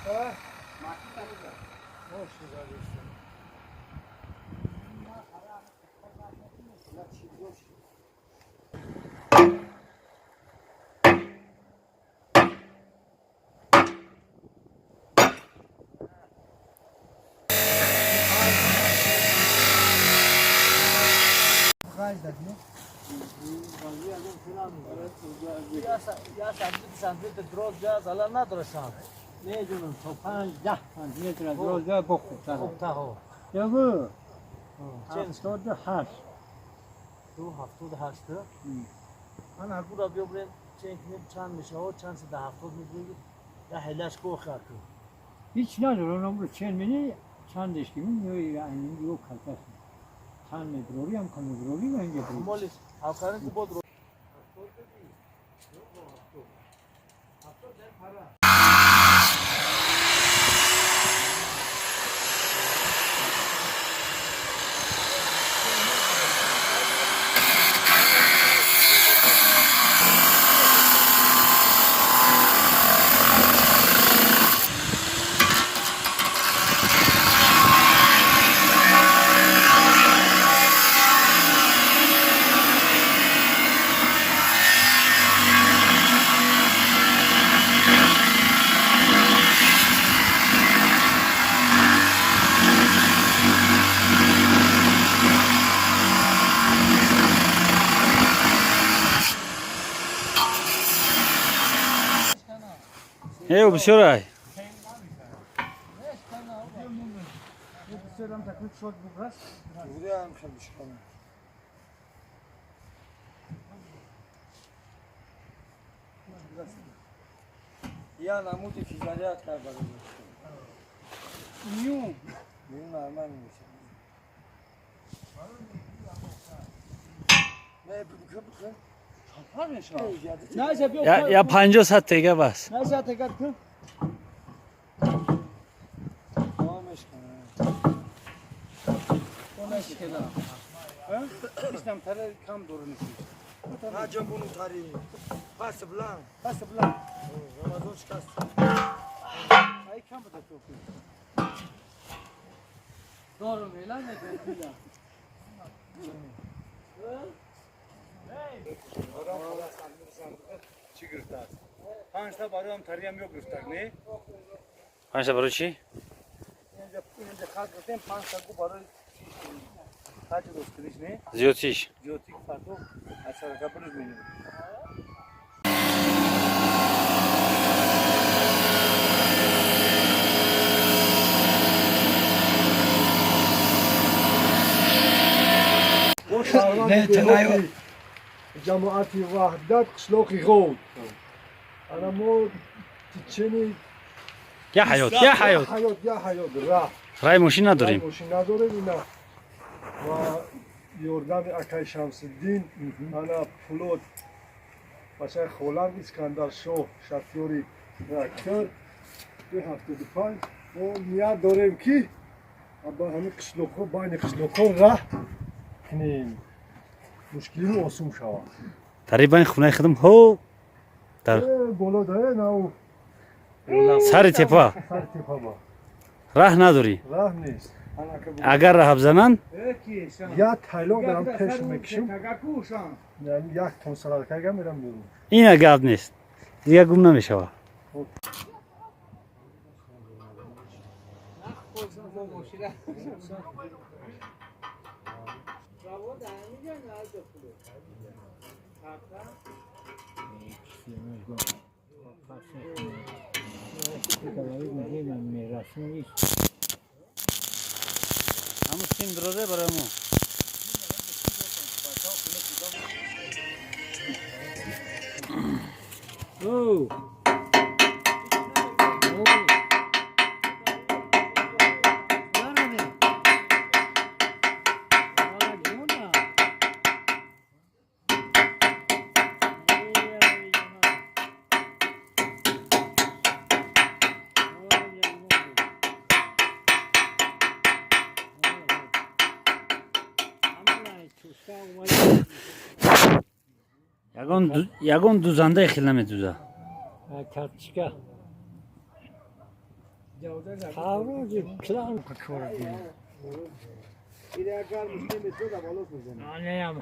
یا سانتیمتر دراز جا زلال نداره شان. میدونم تا 5-10 سانتیمتر از روزگاه بخوبتره. خوبتر ها. یگو چند؟ 78. دو 78. من هر را بیا بریم چند کنیم چند میشه ها چند سه ده 70 میگیری یا هلش کو خاکو. Hiç نداره اونم رو چند منی چندش که من یعنی yok kalkas. چند متروری هم کم متروری و اینجا بری. مالی همکارن که بود رو. Э, бисёр ай. Я намуди физарят кар барои. Ню. Бин нормально меша. Не бикун бикун. نه بیا. Я 50 сат тега бас. نه تکر کن. Тамомеш кана. اونش کنار. İslam tarı kam doğru nesi. Наҷа буну тари. Пас блан. Пас блан. Рамазон шикаст. Ay kam da çok. Doğru mu lan ne diyor? چی گرفته است؟ 5 تا برای هم تری هم گرفته نه؟ 5 та барои чӣ? اینجا اینجا خط گرفتیم 5 تا کو برای خط دوست کنیش نه؟ Зиёдтиш. زیادی فرتو از سرکا پروز می‌بینیم. Ҷамоати Ваҳдат қишлоқи Ғов. Ана мо тичени Я ҳаёт, я ҳаёт. Ҳаёт, я ҳаёт раҳ. Рай мошин надорем. Мошин надорем ина. Ва ёрдами акай Шамсиддин ана пулот бачаи холам Искандаршоҳ шофёри трактор 275 мо ният дорем ки ба ҳамин қишлоқҳо байни қишлоқҳо раҳ кунем, мушкилиро осон шавад. Тари байни хонаи худам ҳо дар Боло да нав сари тепа. Сари тепа ба Раҳ надорӣ. Раҳ нест. Агар раҳ бзананд Як тайлоқ дарам пеш мекишим, яъни як тон саракага мерам берун. Ина гап нест. Дигар гум намешавад. Ҳамун сим бироре барои мо. Oo. Ягон дузандаи хел намедуза. Карточка. Ҳаррӯзи план кор. Ире агар муслим метро да болос мезанад. Неам.